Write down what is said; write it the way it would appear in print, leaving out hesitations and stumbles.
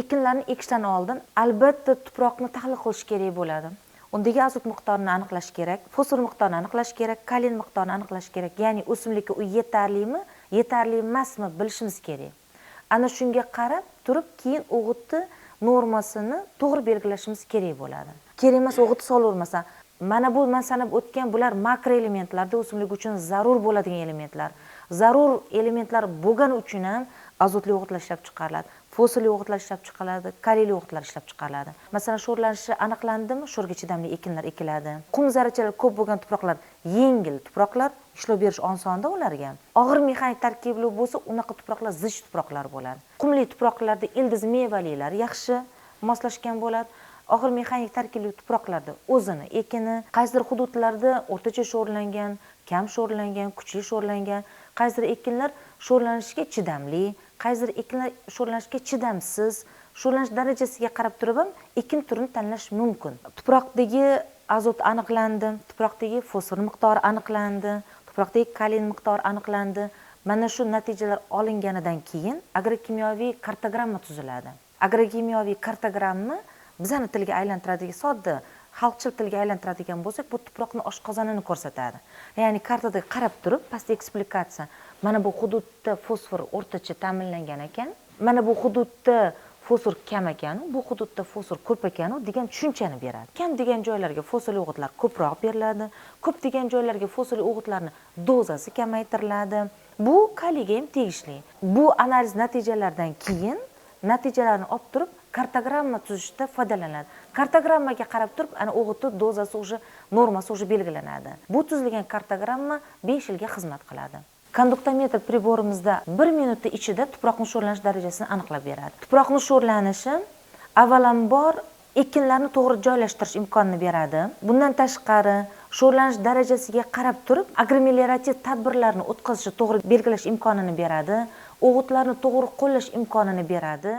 Ekinlarni ekishdan oldin albatta tuproqni tahlil qilish kerak bo'ladi. Undagi azot miqdorini aniqlash kerak, fosfor miqdorini aniqlash kerak, kaliy miqdorini aniqlash kerak. Ya'ni o'simlikka u yetarlimi, yetarli emasmi bilishimiz kerak. Ana shunga qarab turib keyin o'g'itni normasini to'g'ri belgilashimiz kerak bo'ladi. Kerak emas o'g'it solavermasdan. Mana bu men sanab o'tgan bular makroelementlarda o'simlik uchun zarur bo'ladigan elementlar. Zarur elementlar bo'lgani uchun ham azotli o'g'itlar ishlab chiqariladi, fosforli o'g'itlar ishlab chiqariladi, kaliyli o'g'itlar ishlab chiqariladi. Masalan, sho'rlanishi aniqlandimi, sho'rga chidamli ekinlar ekiladi. Qum zarrachalar ko'p bo'lgan tuproqlar yengil tuproqlar, ishlov berish osonda ularga. Og'ir mexanik tarkibli bo'lsa, unaqa tuproqlar zich tuproqlar bo'ladi. Qumli tuproqlarda ildiz mevalilar yaxshi moslashgan bo'ladi. Og'ir mexanik tarkibli tuproqlarda o'zini ekini, qaysidir hududlarda o'rtacha sho'rlangan, kam sho'rlangan, kuchli sho'rlangan, qaysidir ekinlar sho'rlanishga chidamli, qaysidir ekinlar sho'rlanishga chidamsiz, sho'rlanish darajasiga qarab turib ham ekin turini tanlash mumkin. Tuproqdagi azot aniqlandi, tuproqdagi fosfor miqdori aniqlandi, tuproqdagi kaliy miqdori aniqlandi. Mana shu natijalar olinganidan keyin agrokimyoviy kartogramma tuziladi. Agrokimyoviy kartogramma bizani tilga aylantiradigan, sodda xalqchil tilga aylantiradigan bo'lsak, bu tuproqni oshqozonini ko'rsatadi. Ya'ni kartada qarab turib, pastda eksplikatsiya, mana bu hududda fosfor o'rtacha ta'minlangan ekan, mana bu hududda fosfor kam ekan, bu hududda fosfor ko'p ekan degan tushunchani beradi. Kam degan joylarga fosforli o'g'itlar ko'proq beriladi, ko'p degan joylarga fosforli o'g'itlarni dozasi kamaytiriladi. Bu kaliyga ham tegishli. Bu analiz natijalaridan keyin natijalarni olib turib kartogramma tuzishda foydalaniladi. Kartogrammaga qarab turib, ana o'g'itni dozasi уже normasi уже belgilanadi. Bu tuzilgan kartogramma 5 yilga xizmat qiladi. Konduktometr priborimizda 1 minutda ichida tuproqning sho'rlanish darajasini aniqlab beradi. Tuproqning sho'rlanishi avvalambor ekinlarni to'g'ri joylashtirish imkonini beradi. Bundan tashqari sho'rlanish darajasiga qarab turib agromeliorativ tadbirlarni o'tkazishni to'g'ri belgilash imkonini beradi, o'g'itlarni to'g'ri qo'llash imkonini beradi.